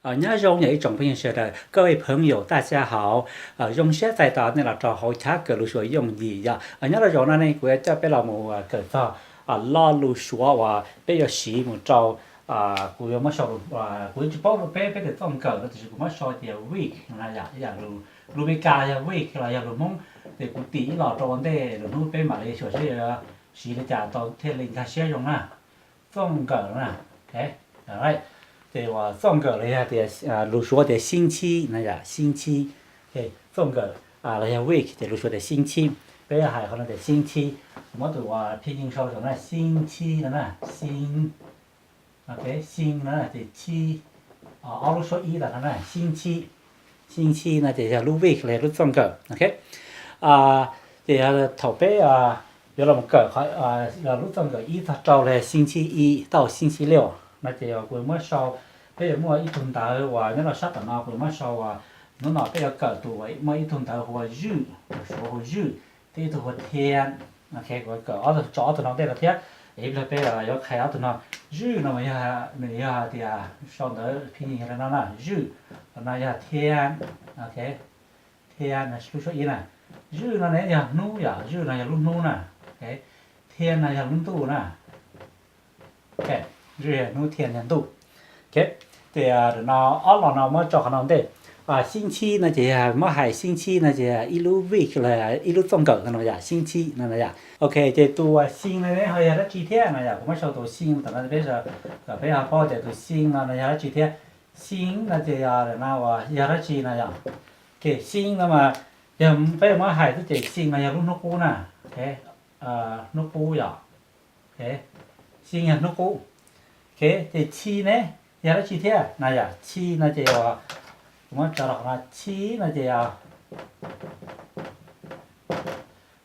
Nyob zoo yog ib tsoom phooj ywg sawv daws,各位朋友大家好, zoo siab txais tos nej los rau hauv Chav Kawm Lus Suav Yooj Yim yom. Nyob rau zaum no ne kuv yuav coj peb los mus kawm txog lo lus Suav uas peb yuav siv mus rau, kuv yuav muab sau, kuv tsis paub peb peb tes txooj kawm no tiam sis kuv muab sau tias week no yom, ib yam lus Meskas yog week los yog lus Hmoob, ces kuv tim ib los rau ua ntej lwm hnub peb mam li xyuam seb yuav siv li cas tau thiaj li nkag siab zoo na. Txooj kawm na, ces uas txooj kawm los yog tias lus Suav tias 星期 no yom, 星期. Txooj kawm los yog week ces lus Suav tias 星期. Peb hais qhov no tias 星期, kuv muab tus uas phi yeej sau saum na, 星期 no na, 星, 星 no ces 期, ob lub suab ib tas no na, 星期. 星期 no ces yog lub week los yog lub txooj kawm, ok. Ces yog thaum peb yuav los kawm lub txooj kawm ib txog rau los yog 星期一 到星期六 no ces kuv muab sau, peb yuav muaj ib tug ntawv uas nyob rau sab tom no kuv muab sau uas hnub no peb yuav kawm tus uas muaj ib tug ntawv hu ua zwj, lus Suav hu zwj, thiab ib tug hu ua thiab. Ok, kuv kawm ob tug, tso ob tug no ntej rau thiab. Ib pliag peb yuav qhia ob tug no. Zwj no mas yog, nws yog hais tias sau ntawv phi yeej yog li no na, zwj, no yog thiab, ok, thiab no lub suab ib na. Zwj no ne yog hnub yom, zwj no yog lub hnub na, thiab no yog lub ntuj na. Zwj yog hnub, thiab yog ntuj. Ok, ces no ob los no muab tso qhov no ntej. 星期 no ces yog muab hais 星期 no ces yog ib lub week los ib lub txooj kawm no yom, 星期 no yom. Ok, ces tus uas 星 no ne ho yog dab tsi thiab no yom, kuv muab sau tus 星 tam no peb, kom peb ho paub tias tus 星 no no yog dab tsi thiab. 星 no ces yog no uas yog dab tsi no yom. Ok, 星 no mas yog peb muab hais xwb ces 星 no yog lub hnub qub na. Ok, hnub qub yom. Ok, 星 yog hnub qub. Ok, ces 期 ne yog dab tsi thiab no yom, 期 no ces, kuv muab tso rau qhov no, 期 no ces,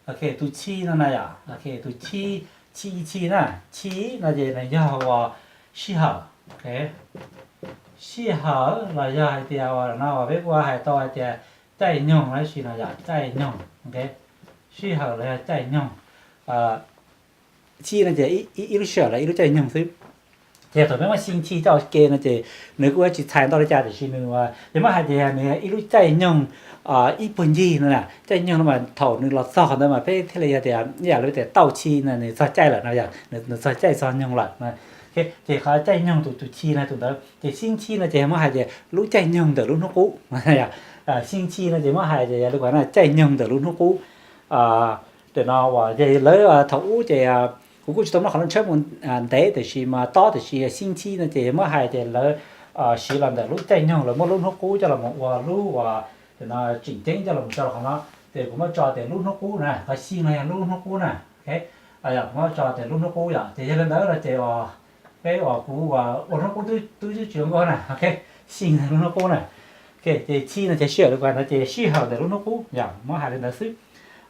ok, tus 期 no na yom, ok, tus 期, 期 na, 期 no ces nws yog uas sij hawm, ok, sij hawm los yog hais tias uas no uas peb kuj hais tau hais tias caij nyoog los sis no yom, caij nyoog, ok, sij hawm los yog caij nyoog. 期 no ces ib lub sij hawm los ib lub caij nyoog xwb. Ces thaum peb muab 星期 coj ua ke no ces nws kuj yuav tsis txhais ntau li cas tiam sis nws, yog muab hais tias nws ib lub caij nyoog ib puag ncig no na, caij nyoog no mas thaum nws los txog ntawd mas peb thiaj li yog tias ib yam li tias 到期 no nws txog caij lawm no yom, nws txog caij txog nyoog lawm. Ces qhov caij nyoog tus, tus 期 no tus ntawd ces 星期 no ces muab hais tias lub caij nyoog ntawm lub hnub qub. 星期 no ces muab hais tias yog li kuv hais na, caij nyoog ntawm lub hnub qub. Tam no uas lawv thaum ub ces kuv kuj tsis tau muab qhov no tshawb mus ntev tiam sis mas tob tiam sis 星期 no ces muab hais tias lawv siv los ntawm lub caij nyoog, lawv muab lub hnub qub coj los ua lub uas tam no tseem ceeb coj los tso rau qhov no. Ces kuv muab tso tias lub hnub qub na, qhov 星 no yog lub hnub qub na. Kuv muab tso tias lub hnub qub yom, ces yog li ntawd no ces peb uas kuv ua hnub qub twb tsis zoo nkauj na, ok, 星 no lub hnub qub na. Ok, ces 期 no ces sij hawm li kuv hais ntawd ces sij hawm ntawm lub hnub qub yom, muab hais li ntawd xwb.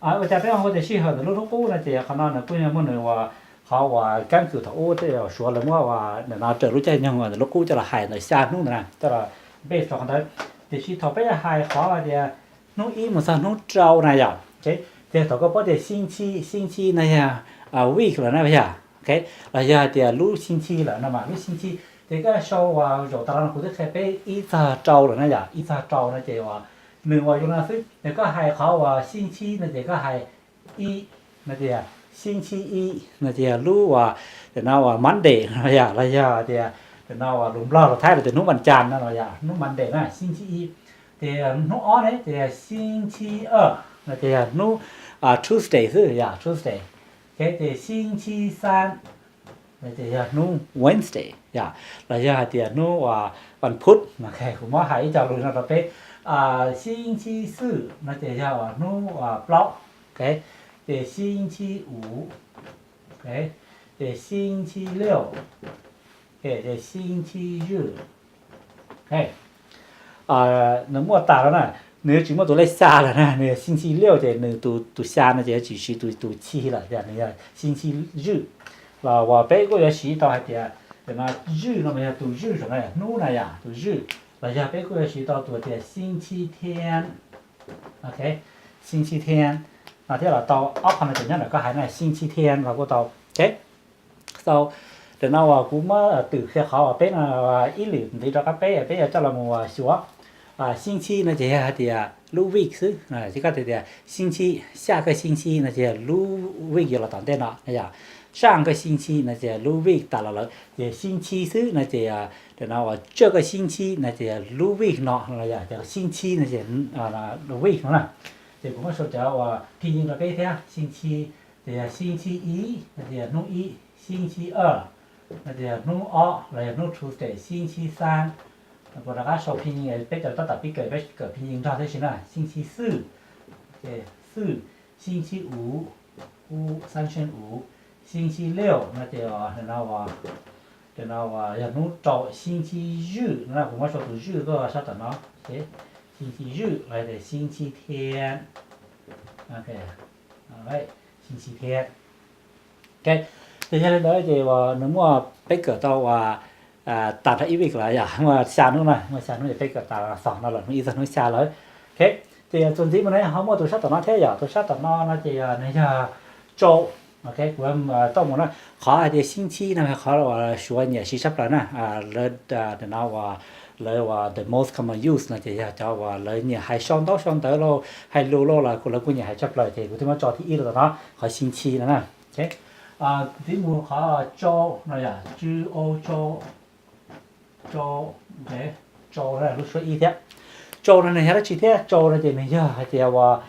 Ua cas peb hu tias sij hawm ntawm lub hnub qub no ces qhov no nws kuj yog muaj nws uas qhov uas kab kwm thaum ub tej uas Suav lawv muab uas ntawm no raws lub caij nyoog ntawm lub qub coj los hais ntawm xya hnub ntawd na, coj los base rau qhov ntawd. Tiam sis thaum peb hais qhov tias hnub ib mus txog hnub rau na yom, ces thaum koj paub tias 星期, 星期 no yog week lawm na yom, ok, los yog hais tias lub 星期 lawm no mas lub 星期, ces koj sau uas zaum tas los no kuv twb qhia peb ib txog rau lawm na yom, ib txog rau no ces uas nws uas zoo no xwb. Ces koj hais qhov uas 星期 no ces koj hais ib, no ces 星期一 no ces yog lub uas tam no uas Monday no yom, los yog tias tam no uas lus Nplog los Thaib los tias hnub vas cas no los yog hnub Monday na, 星期一. Ces hnub ob ne ces 星期二 no ces yog hnub Tuesday xwb yom, Tuesday. Ok, ces 星期三 no ces yog hnub Wednesday yom, los yog hais tias hnub uas vas phuv. Ok, kuv muab hais ib co lus no rau peb. 星期四 no ces yog uas hnub uas plaub. Ok, ces 星期五, ok, ces 星期六, ok, ces 星期日. Ok, nws muaj tas lawm na, nws yuav tsis muaj tus lej xya lawm na, nws yog 星期六 ces nws tus, tus xya no ces yuav tsis siv tus, tus 七 lawm, nws yog 星期日. Los uas peb kuj yuav siv tau hais tias, tam no 日 no mas yog tus 日 saum no, hnub na yom, tus 日. Los yog peb kuj yuav siv tau tus tias 星期天. Ok, 星期天 no thiab los tau, ob qho no ces nyob ntawm koj hais na, 星期天 los kuj tau. Ok, so Tam no uas kuv muab twm qhia qhov uas peb no ib lwm ntxiv rov qab peb, peb yuav coj los mus xyuas. Xyee tshib no ces yog hais tias lub week xwb, ces koj tias xyee tshib, xya koj xyee tshib no ces yog lub week yuav los tom ntej no yom. Saj koj xyee tshib no ces lub week tas los lawm, ces xyee tshib xwb no ces tam no uas tsaj koj xyee tshib no ces yog lub week no, yog xyee tshib no ces week no na. Ces kuv muab sau cov uas phi yees rau peb thiab, xyee tshib ces yog xyee tshib ib no ces yog hnub ib, xyee tshib a no ces yog hnub ob los yog hnub Tuesday, xyee tshib xab. Kuv rov qab sau phi yees, peb cov tab tom pib kawm peb kawm phi yees nrog tib si na, xyee tshib xwj, ces xwj, xyee tshib uv, uv, xab xyee uv, xyee tshib liuj no ces no, ces no uas yog hnub rau, xyee tshib zwj no, kuv muab sau tus zwj tuaj sab tom no, xyee tshib zwj los yog tias xyee tshib thiab, xyee tshib thiab. Ces yog li ntawd ces uas nws muaj, peb kawm tau uas tas rau ib week lawm yom, muaj xya hnub na, muaj xya hnub ces peb kawm tas xog no lawm, hnub ib txog hnub xya lawm. Ces txuas ntxiv mus ne ho muaj tus sab tom no thiab yom, tus sab tom no no ces nws yog tsau. Kuv tau mus na, qhov hais tias xyee tshib no yog qhov uas Suav nyiam siv tshaj plaws na, lawv no uas lawv uas the most common use no ces yog cov uas lawv nyiam hais sau ntaub sau ntawv lauj, hais lus lauj los lawv kuj nyiam hais tshaj plaws, ces kuv thiaj muab tso thib ib rau tom no, qhov xyee tshib no na. Ntxiv mus qhov tsau no yom, tsw au tsau, tsau, tsau no lub suab ib thiab. Tsau no nws yog dab tsi thiab? Tsau no ces nws yog hais tias uas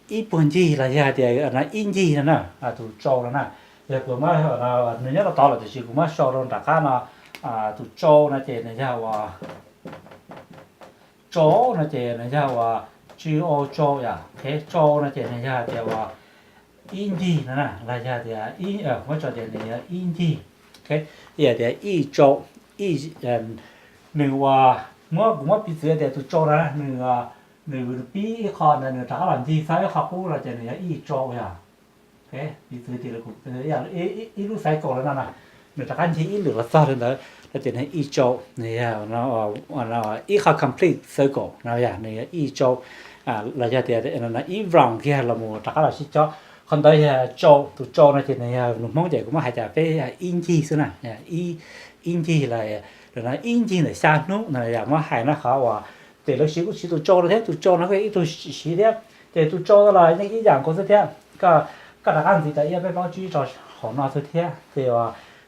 ib puag ncig los yog hais tias ib ncig no na, tus tsau no na. Yog kuv muab, nws nyob rau tod lawm tiam sis kuv muab sau rau nram qab no, tus tsau no ces nws yog uas, tsau no ces nws yog uas tsw au tsau yom, tsau no ces nws yog hais tias uas ib ncig no na, los yog tias, muab tso tias nws yog ib ncig, yog tias ib tsau, nws uas, muab, kuv muab piv txwv tias tus tsau no nws, nws pib ib qho ntawd nws rov qab los ncig txog ib qho qub no ces nws yog ib tsau yom. Piv txwv tias ib lub cycle lawm no na, nws rov qab ncig ib lwm los txog li ntawd no ces nws ib tsau, nws yog ib qho complete cycle no yog nws yog ib tsau, los yog tias ib round kiag los mus rov qab los sib cob. Qhov ntawd yog tsau, tus tsau no ces nws yog lus Hmoob ces kuv muab hais tias peb ib ncig xwb na, ib ncig los, ib ncig ntawm xya hnub no yog muab hais na, qhov uas ces lawv siv kuj siv tus tsau no thiab, tus tsau no kuj yog ib tug siv thiab. Ces tus tsau no los yeej ib yam nkaus xwb thiab. Koj rov qab ntxiv tas ib peb plaub tsib rau hauv no xwb thiab. Ces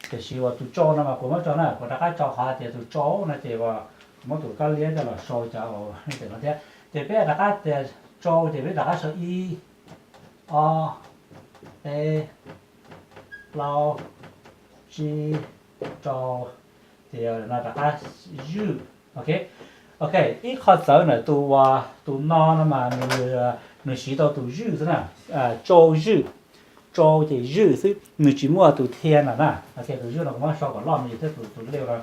tiam sis uas tus tsau no mas kuv muab tso na, kuv rov qab tso qhov tias tus tsau no ces uas kuv muab tus kab liab coj los sau cov uas no thiab. Ces peb rov qab tias tsau ces peb rov qab sau ib, ob, peb, plaub, tsib, rau, ces no rov qab zwj. Ok, ib qho txawv ntawm tus, tus no no mas nws siv tau tus zwj xwb na, tsau zwj, tsau ces zwj xwb, nws tsis muaj tus thiab no na. Tus zwj no kuv muab sau kom loj me ntsis thiab tus liu no,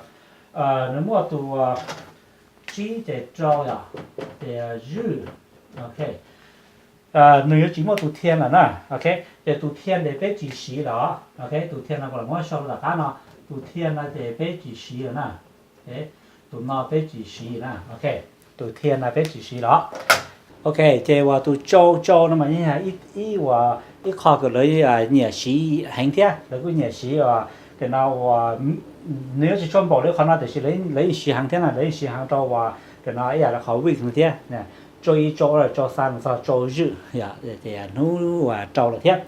nws muaj tus tsib ces rau yom, ces zwj. Ok, nws yuav tsis muaj tus thiab lawm na. Ok, ces tus thiab ces peb tsis siv lawm. Ok, tus thiab no kuv los muab sau rau tom qab no, tus thiab no ces peb tsis siv lawm na. Tus no peb tsis siv na. Ok, tus thiab no peb tsis siv lawm. Ok, ces uas tus tsau, tsau no mas yeej yog ib uas ib qho kws lawv nyiam siv heev thiab, lawv kuj nyiam siv uas, ces no uas nws yuav tsis tshua npaum li qhov no tiam sis lawv yeej siv heev thiab na, lawv yeej siv heev rau uas, ces no ib yam li qhov week no thiab, tsau ib, tsau ob, tsau xya mus txog tsau zwj, ces hnub uas rau lawm thiab,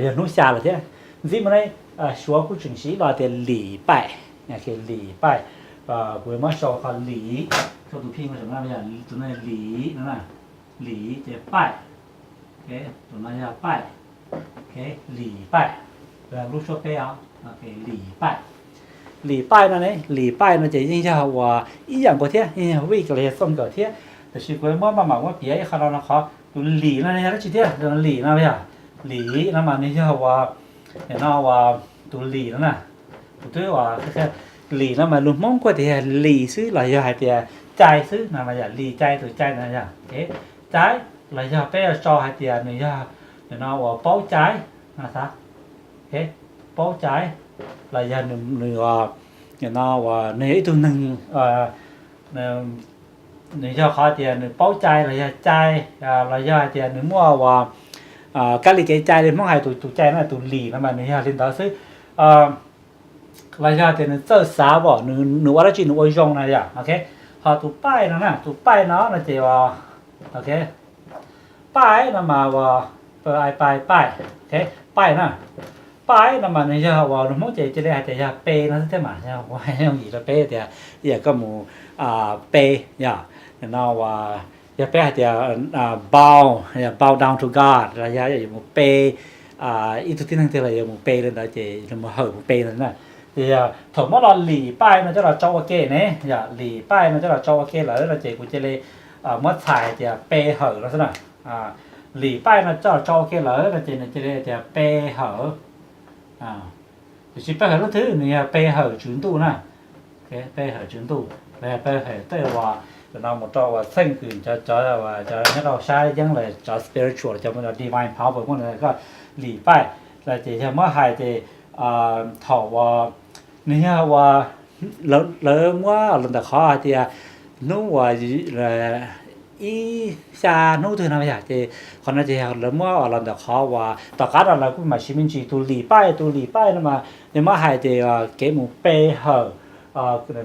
yog hnub xya lawm thiab. Ntxiv mus ne, Suav kuj tseem siv ib lo tias lim paim, lim paim, kuv muab sau qhov lim, sau tus phi, tus no lim no, lim ces paim, tus no yog paim, lim paim, lub suab peb os, lim paim. Lim paim no ne, lim paim no ces yeej yog uas ib yam nkaus thiab, yeej yog week los yog txooj nkawm thiab, tiam sis kuv muab maj mam muab piav ib qho no no qhov tus lim no yog dab tsi thiab? Tus lim no yog, lim no mas nws yog uas, no uas tus lim no na, kuv twb uas, lim no mas lus Hmoob kuj tias yog lis xwb los yog hais tias cai xwb no, yog lis cai, tus cai no yog cai, los yog peb yuav sau hais tias nws yog, no uas paub cai no, paub cai, los yog nws, no uas nws yog ib tug neeg, nws yog qhov tias nws paub cai los yog cai, los yog hais tias nws muaj uas kab li kev cai li Hmoob hais, tus, tus cai no, tus lim no mas nws yog li ntawd xwb. los yog tias nws txawj xav pom nws ua dab tsi nws ua zoo na yom. Ok, ho tus paij no na, tus paij no no ces, ok, paij no mas uas, p ai paij, paij, ok, paij na, paij no mas nws yog uas lus Hmoob ces cia li hais tias yog pe no xwb thiab mas, yog ua yooj yim rau peb tias, yog koj mus pe, yog no uas, yog peb hais tias bow, bow down to God los yog yuav mus pe ib tug tib neeg twg los yuav mus pe li ntawd ces yuav mus hawm mus pe ntawd na. Ces yog thaum muab los lim paij no coj los tso ua ke ne, yog lim paij no coj los tso ua ke lawm no ces kuv cia li muab txhais tias pe hawm no xwb na. Lim paij no coj los tso ua ke lawm no ces nws cia li tias pe hawm. Tiam sis pe hawm lub twg? Nws yog pe hawm tswv ntuj na. Pe hawm tswv ntuj, pe hawm tej uas no mus rau uas txheej kwm cov, cov nyob rau sab yeeb los cov spiritual, cov divine power muaj koj lim paij los ces yog muab hais ces thaum uas nws yog uas lawv muab los ntawm qhov hais tias hnub uas ib xya hnub twg no yog ces qhov no ces lawv muab los ntawm qhov uas tom qab no lawv kuj mam siv me ntsis tus lim paij, tus lim paij no mas nws muab hais ces kev mus pe hawm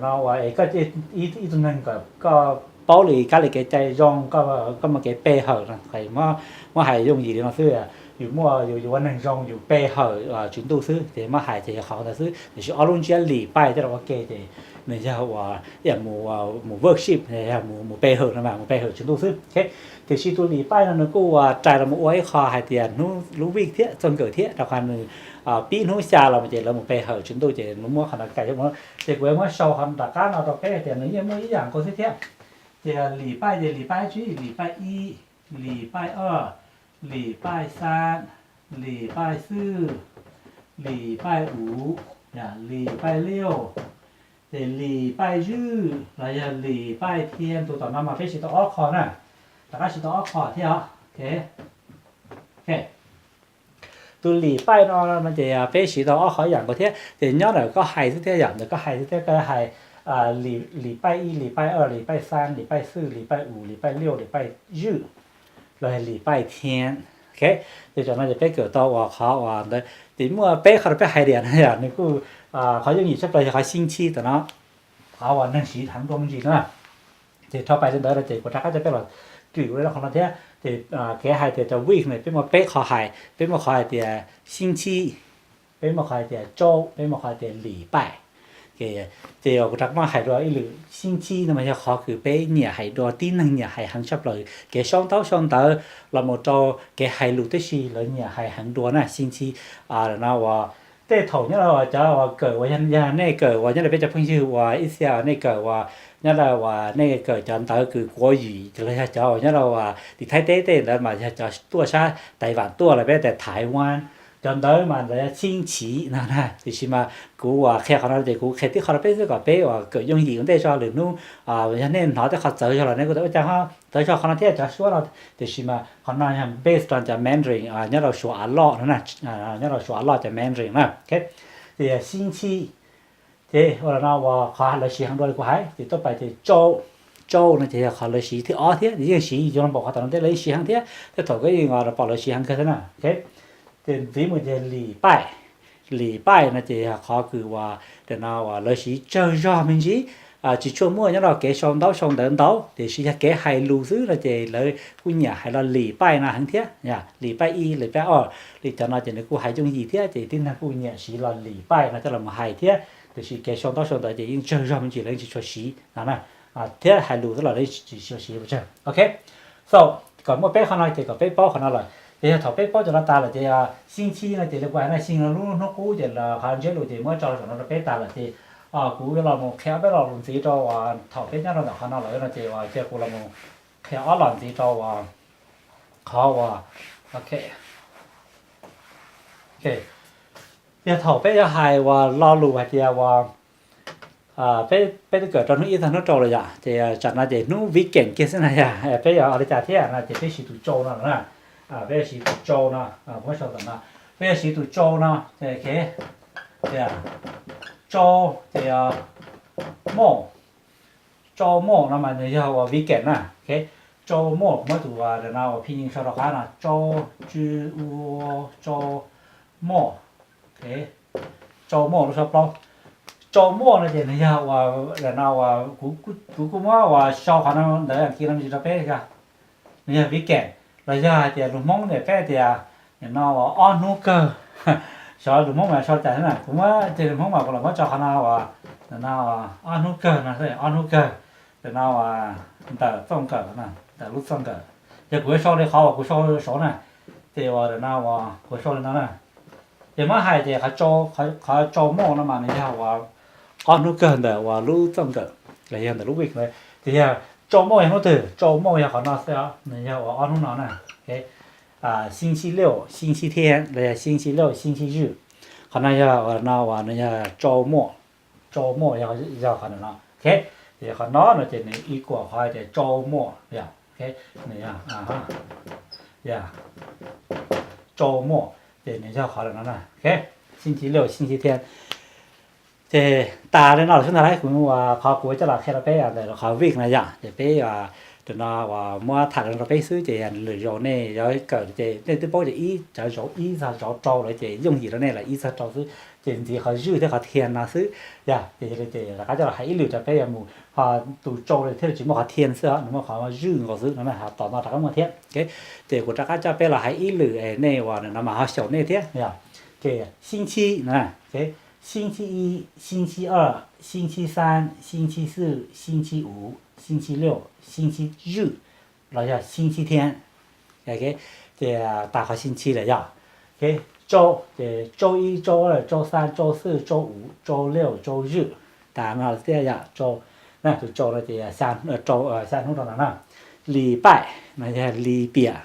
no uas es koj ib tug neeg kom koj paub li kab li kev cai zoo, koj muaj kev pe hawm no, muab hais yooj yim li no xwb. Yus muaj, yus yuav ua neeg zoo yus pe hawm tswv ntuj xwb ces muab hais ces yog qhov ntawd xwb. Tiam sis ob lub ntsiab lim paij coj los ua ke ces nws yog uas mus worship, yog mus pe hawm no mas mus pe hawm tswv ntuj xwb. Tiam sis tus lim paij no nws kuj uas rais los mus ua ib qho hais tias hnub lub week thiab txog nkawm thiab rau qhov nws pib hnub xya los ces lawv mus pe hawm tswv ntuj ces muab qhov no cais. Ces kuv muab sau qhov tom qab no rau peb hais tias nws yeej muaj ib yam nkaus xwb thiab. Ces lim paij ces lim paij dab tsi? Lim paij ib, lim paij ob, lim paij xab, lim paij xwb, lim paij uv, lim paij liuj, ces lim paij zwj los yog lim paij thiab. Tus tom no mas peb siv tau ob qho na, rov qab siv tau ob qho thiab os. Tus lim paij no no ces peb siv tau ob qho ib yam nkaus thiab. Ces nyob ntawm koj hais xwb thiab, yam ntawm koj hais xwb thiab, koj hais lim paij ib, lim paij ob, lim paij xab, lim paij xwb, lim paij uv, lim paij liuj, lim paij zwj, los lim paij thiab. Ok, ces tam no ces peb kawm tau uas qhov uas ntawd ces muaj peb qhov rau peb hais tias no yog nws kuj qhov yooj yim tshaj plaws yog qhov xib txhib tom no, qhov uas neeg siv heev dua me ntsis no. Ces rho pais li ntawd no ces kuv rov qab coj peb los kawm qhov no thiab. Ces kev hais tias cov week no peb muaj peb qhov hais, peb muaj qhov hais tias xib txhib, peb muaj qhov hais tias tsau, peb muaj qhov hais tias lim paij. Ces kuv rov qab hais dua ib lwm, xib txhib no mas yog qhov kws peb nyiam hais dua, tib neeg nyiam hais heev tshaj plaws, kev sau ntaub sau ntawv los mus rau kev hais lus tib si lawv nyiam hais heev dua na, xib txhib. No uas tej thaum nyob rau cov uas kawm uas yog nej kawm uas nyob rau peb cov phooj ywg uas ib txhia uas nej kawm uas nyob rau uas nej kawm cov ntawv kws kuv yim los yog cov uas nyob rau uas tim Thaib teb tej ntawd mas yog cov tuaj sab Taiv Vam tuaj los peb tias Taiv Vam, cov ntawv mas ntawd yog xib txhib no na. Tiam sis mas kuv uas qhia qhov no ces kuv qhia tib qho rau peb xwb kom peb uas kawm yooj yim ua ntej tso, lwm hnub yog nej hnov tej qhov txawv zog los nej kuj tau ua cas ho txawv zog qhov no thiab cov suab no. Tiam sis mas qhov no yog based on cov Mandarin nyob rau Suav av loj no, nyob rau Suav av loj cov Mandarin na. Ces yog xib txhib, ces ua no uas qhov lawv siv heev dua li kuv hais ces tuaj pais ces tsau, tsau no ces yog qhov lawv siv thib ob thiab, yeej siv yuav los npaum qhov tom no ntej lawv yeej siv heev thiab, tej thaum koj yeej pom lawv siv heev kawg thiab na. Ces ntxiv mus ces lim paij, lim paij no ces yog qhov kws uas no uas lawv siv tsawg zog me ntsis, tsis tshua muaj nyob rau kev sau ntaub sau ntawv ntau, tiam sis yog kev hais lus xwb no ces lawv kuj nyiam hais los lim paij no heev thiab. Lim paij ib, lim paij ob, li cov no ces nws kuj hais yooj yim thiab ces tib neeg kuj nyiam siv los lim paij no coj los hais thiab. Tiam sis kev sau ntaub sau ntawv ces yeej tsawg zog me ntsis lawv yeej tsis tshua siv no na, thiab hais lus xwb los lawv tsis tshua siv pes tsawg. Ok, so kom muaj peb qhov no ces kom peb paub qhov no lawm. Ces yog thaum peb paub cov no tas lawm ces xib txhib no ces li kuv hais na, xib no lub hnub qub ces qhov ntsiab lus ces muab tso saum no rau peb tas lawm ces kuv los mus qhia peb lo lus ntxiv rau uas thaum peb nyob rau ntawm qhov no lawm no ces cia kuv los mus qhia ob lo ntxiv rau uas qhov uas, ok, yog thaum peb yuav hais uas lo lus hais tias uas peb twb kawm rau hnub ib txog hnub rau lawm yom, ces tsam no ces hnub weekend kiag xwb na yom, peb yuav ua li cas thiab no ces peb siv tus tsau no lawm na. Peb yuav siv tus tsau no, muab sau tom no, peb yuav siv tus tsau no, tsau, ces moj, tsau moj no mas nws yog uas weekend na. Tsau moj, kuv muab tus no uas phij nyij sau rau qab no, tsau, tsw, u, tsau, moj, ok, Tsau muaj lub suab plaub. Tsau muaj no ces nws yog uas, no uas kuv kuj muab uas sau qhov no ntawm Askiv no me ntsis rau peb, nws yog weekend los yog hais tias lus Hmoob ne peb tias no uas ob hnub kawg. Xyov lus Hmoob mas sau li cas xwb na, kuv muab ces lus Hmoob mas kuv los muab tso qhov no uas, no ob hnub kawg no, ob hnub kawg. Ntawm no uas ntawm txooj kawm, ntawm lub txooj kawm. Ces kuv yuav sau li qhov uas kuv sau saud na, ces uas ntawm no uas kuv sau li no na. Ces muab hais ces qhov tsau muaj no mas nws yog uas ob hnub kawg ntawm uas lub txooj kawm los yog ntawm lub week na. Ces yog tsau muaj yog hnub twg? Tsau muaj yog qhov no xwb, nws yog uas ob hnub no na.星期六, 星期天 los yog 星期六, 星期日. Qhov no yog uas no uas nws yog tsau muaj, tsau muaj yog qhov no. Ces qhov no no ces nws ib kuam qhov tias tsau muaj, nws yog tsau muaj, ces nws yog qhov no na. 星期六, 星期天. Ces tas li no lawm xwb ntag lauj, kuv uas qhov kuv coj los qhia rau peb ntawm qhov week no yom, ces peb tus no uas muab tham rau peb xwb ces lwm zaus nej yuav kawm ces nej twb paub ces ib cov zaum ib txog zaum rau lawm ces yooj yim rau nej lawm ib txog rau xwb. Ces ntxiv qhov zwj thiab qhov thian no xwb yom. Ces yog li ces rov qab coj los hais ib lwm rau peb yuav mus, ho tus tsau thiaj li tsis muaj qhov thian xwb, nws muaj qhov zwj nkaus xwb no na, ho tom no rov qab muaj thiab. Ces kuv rov qab coj peb los hais ib lwm es nej uas no mas ho xyaum nej thiab yom. Ces 星期 no, 星期一, 星期二, 星期三, 星期四, 星期五, 星期六, 星期日 los yog 星期天. Ces tas qhov 星期 lawm yom. Tsau, ces 周一, 周二, 周三, 周四, 周五, 周六, 周日. Tas no thiab yom, tsau, tus tsau no ces xya hnub rau no na. 礼拜 no yog lis piam.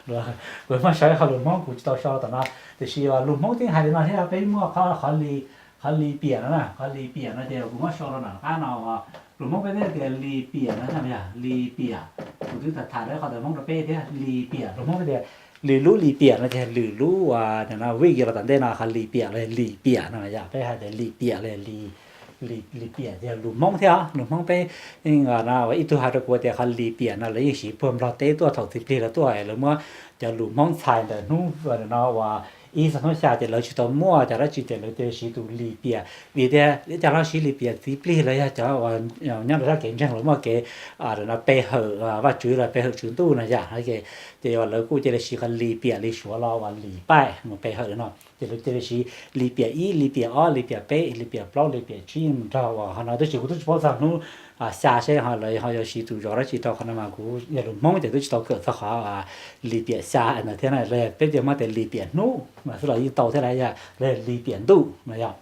Kuv muab sau ib qho lus Hmoob kuv tsis tau sau tom no, tiam sis lus Hmoob twb hais li no thiab, peb muaj qhov, qhov lis piam no na, qhov lis piam no ces kuv muab sau rau nram qab no, lus Hmoob peb thiaj tias lis piam no, lis piam. Kuv twb tham tham rau qhov ntawv Hmoob rau peb thiab, lis piam lus Hmoob peb tias lwm lub lis piam no ces lwm lub uas no week yog los tom ntej no, qhov lis piam los lis piam no yom, peb hais tias lis piam los lis piam ces lus Hmoob thiab os. Lus Hmoob peb no ib tug hais rau kuv tias qhov lis piam no lawv yeej siv puag Nplog teb tuaj thaum txiv plig lawv tuaj es lawv muab cov lus Hmoob txhais ntawm hnub no uas ib txog hnub xya ces lawv tsis tau muaj cov dab tsi ces lawv cia li siv tus lis piam. Vim tias ib co hlob siv lis piam txiv plig los yog cov uas nyob rau sab kev ntseeg lawv muaj kev pe hawm Vajtswv los pe hawm tswv ntuj no yom, ces lawv kuj cia li siv qhov lis piam li Suav los uas lis paij mus pe hawm no. Ces lawv cia li siv lis piam ib, lis piam ob, lis piam peb, lis piam plaub, lis piam tsib mus nrog uas qhov no, tab sis kuv twb tsis paub txog hnub xya seb ho lawv ho yuav siv tus zov dab tsi rau qhov no mas kuv yog lus Hmoob ces twb tsis tau kawm txog qhov lis piam xya ntawd thiab na. Los yog peb cia muab tias lis piam hnub mas xwb los yeej tau thiab lauj, los yog lis piam ntuj no yom.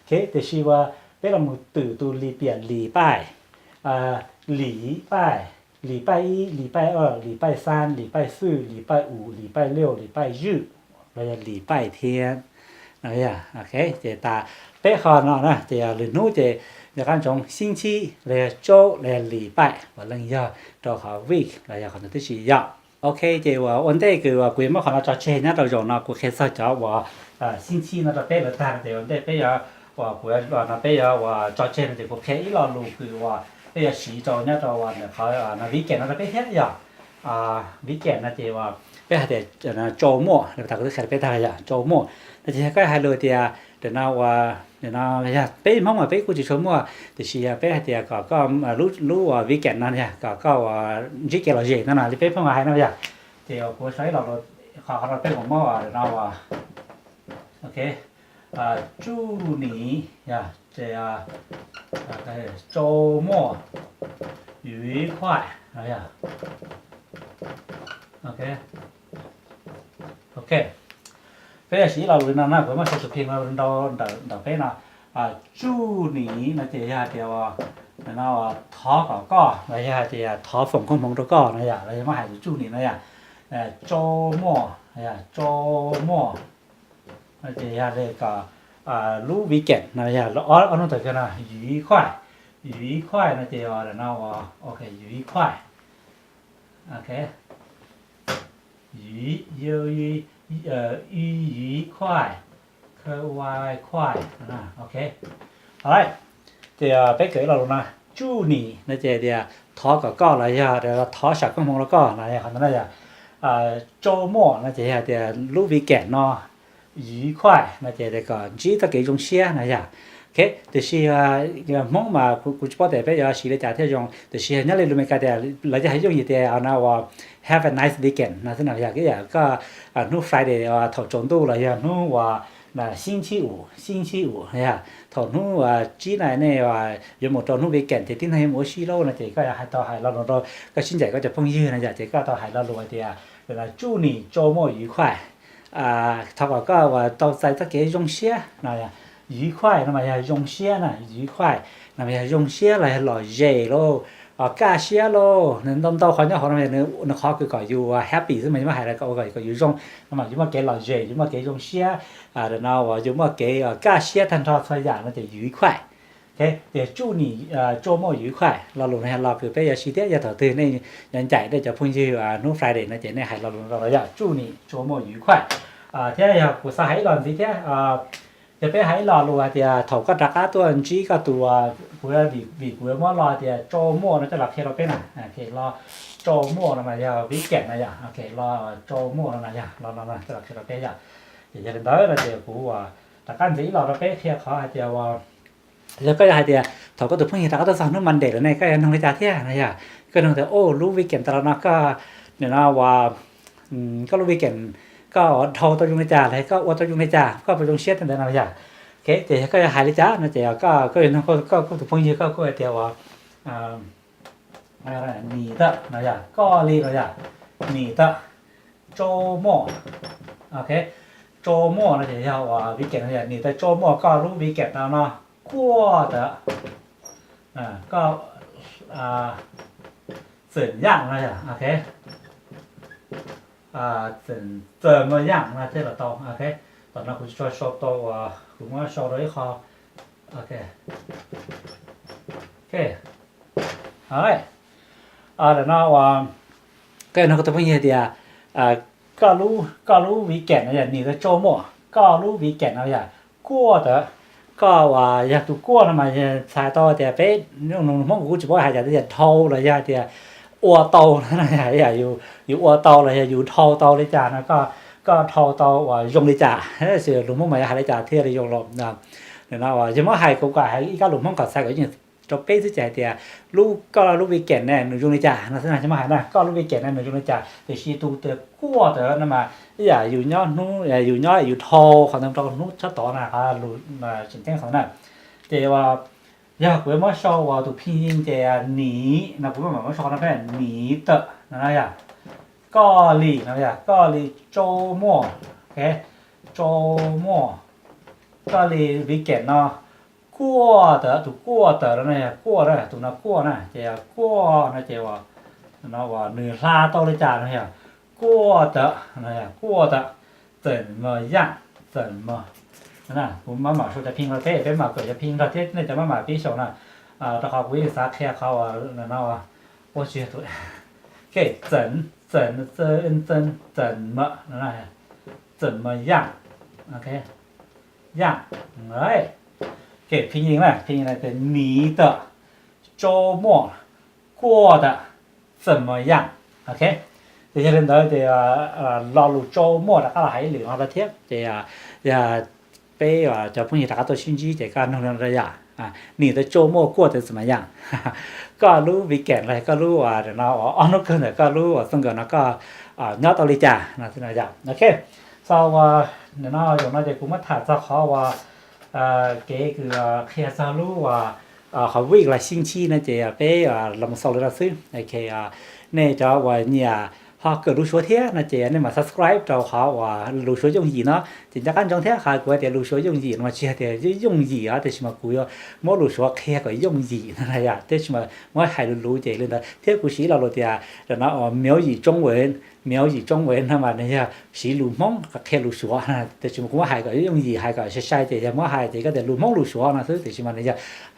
Tiam sis uas peb los mus twm tus lis piam lis paij, lis paij, lis paij ib, lis paij ob, lis paij xab, lis paij xwj, lis paij u, lis paij liuj, lis paij zwj, los yog lis paij thiab. Ces tas peb qho no na ces lwm hnub ces nco qab ntsoov 星期 los yog 周 los yog 礼拜 uas leej yog rau qhov week los yog qhov ntawd tib si yom. Ok, ces uas ua ntej kws uas kuv yuav muab qhov no tso tseg nyob rau zaum no kuv qhia txog cov uas 星期 no rau peb lawm tag ces ua ntej peb yuav, uas kuv no peb yuav uas tso tseg no ces kuv qhia ib lo lus kws uas peb yuav siv rau nyob rau uas qhov no weekend no rau peb thiab yom. Weekend no ces uas peb hais tias tsau muaj, tas kuv twb qhia rau peb tag yom, tsau muaj no ces yog koj hais lus tias ntawm no uas no yog peb Hmoob mas peb kuj tsis tshua muaj, tiam sis yog peb hais tias kom koj lub uas weekend no yog kom koj uas ntsib kev lom zem no na, li peb Hmoob hais no yom. Ces kuv sau ib lo lus, qhov no peb mus muab no uas, ok, 祝你, yog, 周末愉快, yog, ok, ok. Peb yuav siv ib lo lus no na, kuv muab sau tswv plig no rau ntawm peb no. 祝你 no ces yog hais tias no thov kom koj los yog hais tias thov foom koob hmoov rau koj no yom, los yog muab hais tias 祝你 no yom. 周末, 周末 no ces yog li kom lub weekend no yog ob hnub tawm kawg no, 愉快, 愉快 no ces no, ok, 愉快, ok, 愉快, 快, ok. Ces peb kawm ib lo lus no, 祝你 no ces tias thov kom koj los yog thov sam koob hmoov rau koj no yog qhov ntawd no yom. 周末 no ces yog tias lub weekend no, 愉快 no ces kom ntsib txoj kev zoo siab no yog. Ok, tiam sis Hmoob mas kuv tsis paub tias peb yuav siv li cas thiaj zoo, tiam sis nyob li lus Meskas tias lawv cov hais yooj yim tias no uas have a nice weekend no xwb no yog, ib yam koj hnub Friday thaum tsaus ntuj los yog hnub uas 星期五, 星期五 yog thaum hnub uas tsib na nej yuav mus rau hnub weekend ces tib neeg yuav mus ua si lauj no ces koj yuav hais tau hais lo lus rau koj sib ncaim koj cov phooj ywg no yog ces koj tau hais lo lus hais tias 祝你周末愉快. Thov kom koj uas tau txais txoj kev zoo siab no. 愉快 no mas yog zoo siab na, 愉快 no mas yog zoo siab los yog lom zem lauj, kaj siab lauj, nws ntau ntau qhov nyob hauv no, nws qhov kws kom yus happy xwb mas yus muab hais kom ua kom yus zoo no mas yus muaj kev lom zem, yus muaj kev zoo siab, no uas yus muaj kev kaj siab tag nrho txhua yam no ces 愉快. Ok, tias 祝你周末愉快 lo lus no yog lo kws peb yuav siv thiab yog thaum twg nej yuav ncaim nej cov phooj ywg hnub Friday no ces nej hais lo lus no los yog 祝你周末愉快. Thiab yog kuv xav hais ib lo ntxiv thiab, yog peb hais ib lo lus hais tias thaum koj rov qab tuaj ntsib koj tus, kuv, vim kuv yuav muab lo tias 周末 no coj los qhia rau peb na, lo 周末 no mas yog weekend no yog, lo 周末 no mas yog lo no coj los qhia rau peb yom. Ces yog li ntawd no ces kuv rov qab ntxiv ib lo rau peb qhia qhov hais tias uas yog koj yuav hais tias thaum koj tus phooj ywg rov qab tuaj txog hnub Monday lawm ne koj yuav nug li cas thiab no yog, koj nug tias o lub weekend tas los no koj, nim no uas koj lub weekend koj dhau tau zoo li cas los koj ua tau zoo li cas, koj puas zoo siab tej ntawd no yog. Ok, ces yog koj yuav hais li cas no ces koj yuav nug koj tus phooj ywg koj kuj hais tias uas 你的 no yog koj li no yog 你的周末. Ok, 周末 no ces yog uas weekend no yog 你的周末 koj lub weekend no no 过得 koj 怎样 no yog, ok, 怎么样 no thiaj los tau. Ok, tam no kuv tsis tshua sau tau uas kuv muab sau rau ib qho. Ok, ok, lawm no uas koj yuav nug koj tus phooj ywg tias koj lub, koj lub weekend no yog 你的周末, koj lub weekend no yog 过得, koj uas yog tus 过 no mas txhais tau tias peb, lus Hmoob kuv kuj tsis paub hais cas tias dhau los yog tias ua tau, yus ua tau los yog yus dhau tau li cas no, koj dhau tau uas zoo li cas, lus Hmoob mas yuav hais li cas thiaj li zoo los. Yog muab hais kuv kom hais ib kab lus Hmoob kom txhais kom yeej rau peb xwb ces hais tias lub, koj lub weekend ne nws zoo li cas no xwb no, muab hais na koj lub weekend ne nws zoo li cas, tiam sis tus tias 过得 no mas ib yam yus nyob hnub, yus nyob yus dhau qhov ntawd rau hnub sab tod na, lus tseem ceeb qhov na. Ces yog kuv yuav muab sau uas tus 拼音 ces 你 no kuv mam muab sau no peb 你的 no yog koj li no yog koj li 周末, 周末, koj li weekend no. 过得, tus 过得 no yog 过 na, tus no 过 na ces 过 no ces uas no uas nws hla tau li cas no yog 过得, no yog 过得, 怎么样, 怎么, kuv maj mam sau cov 拼音 rau peb, peb mam kawm cov 拼音 nrog thiab nej cov maj mam pib xyaum na, rau qhov kuv yeej xav qhia qhov uas no, ua tsis yog tus, ok, 怎, 怎, 怎么, 怎么样, ok, 样, ok, 拼音 na, 拼音 na ces 你的周末过得怎么样, ok. Ces yog li ntawd ces lo lus 周末 rov qab los hais ib lwm no rau thiab ces yog peb cov phooj ywg rov qab tuaj sib ntsib ces koj nug li no yog 你的周末过得怎么样, koj lub weekend los koj lub uas no uas ob hnub kawg ntawm koj lub uas txoj nkawm no koj nyob tau li cas no yog, ok. So uas nim no zaum no ces kuv muab tham txog qhov uas kev kws qhia txog lub uas qhov week los 星期 no ces peb los mus xaus li no xwb, ok. Nej cov uas nyiam ho kawm lus Suav thiab no ces nej mam subscribe rau qhov uas lus Suav yooj yim no. Ces nco qab ntsoov thiab, qhov kuv hais tias lus Suav yooj yim no mas tsis yog tias yooj yim os, tiam sis mas kuv yuav muab lus Suav qhia kom yooj yim no na yom, tab sis mas muab hais lus luv ces li ntawd thiab. Kuv siv ib lo lus tias no 苗语中文, 苗语中文 no mas nws yog siv lus Hmoob qhia lus Suav, tab sis mas kuv muab hais kom yooj yim, hais kom sai sai ces yog muab hais ces koj tias lus Hmoob lus Suav no xwb, tiam sis mas nws yog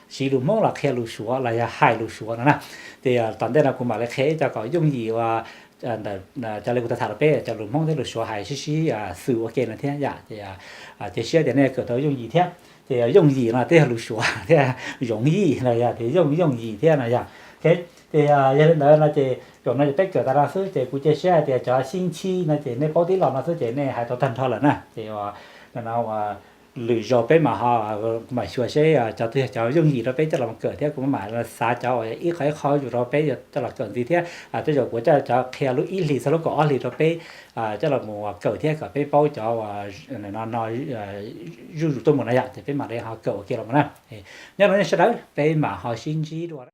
siv lus Hmoob los qhia lus Suav los yog hais lus Suav no na. Ces tom ntej no kuv mam li qhia ib co kom yooj yim uas ntawm cov li kuv tau tham rau peb cov lus Hmoob thiab lus Suav hais sib sib xws ua ke no thiab yom. Ces cia siab tias nej kawm tau yooj yim thiab. Ces yooj yim no twb yog lus Suav thiab, 容易 no yog tias yooj, yooj yim thiab no yog. Ok, ces yog li ntawd no ces zaum no ces peb kawm tas no xwb ces kuv cia siab hais tias cov 星期 no ces nej paub tib lo no xwb ces nej hais tau tag nrho lawm na. Ces No uas lwm zaus peb mam ho, mam xyuas seb cov twg yog cov yooj yim rau peb coj los kawm thiab kuv mam xav cov uas ib qho ib qho yus rau peb coj los kawm ntxiv thiab. Tej zaum kuv coj cov qhia lub ib hlis txog lub kaum ob hlis rau peb coj los mus kawm thiab kom peb paub cov uas no zuj zus tuaj mus no yom, ces peb mam li ho kawm ua ke los na. Nyob zoo nej sawv daws, peb mam ho sib ntsib dua.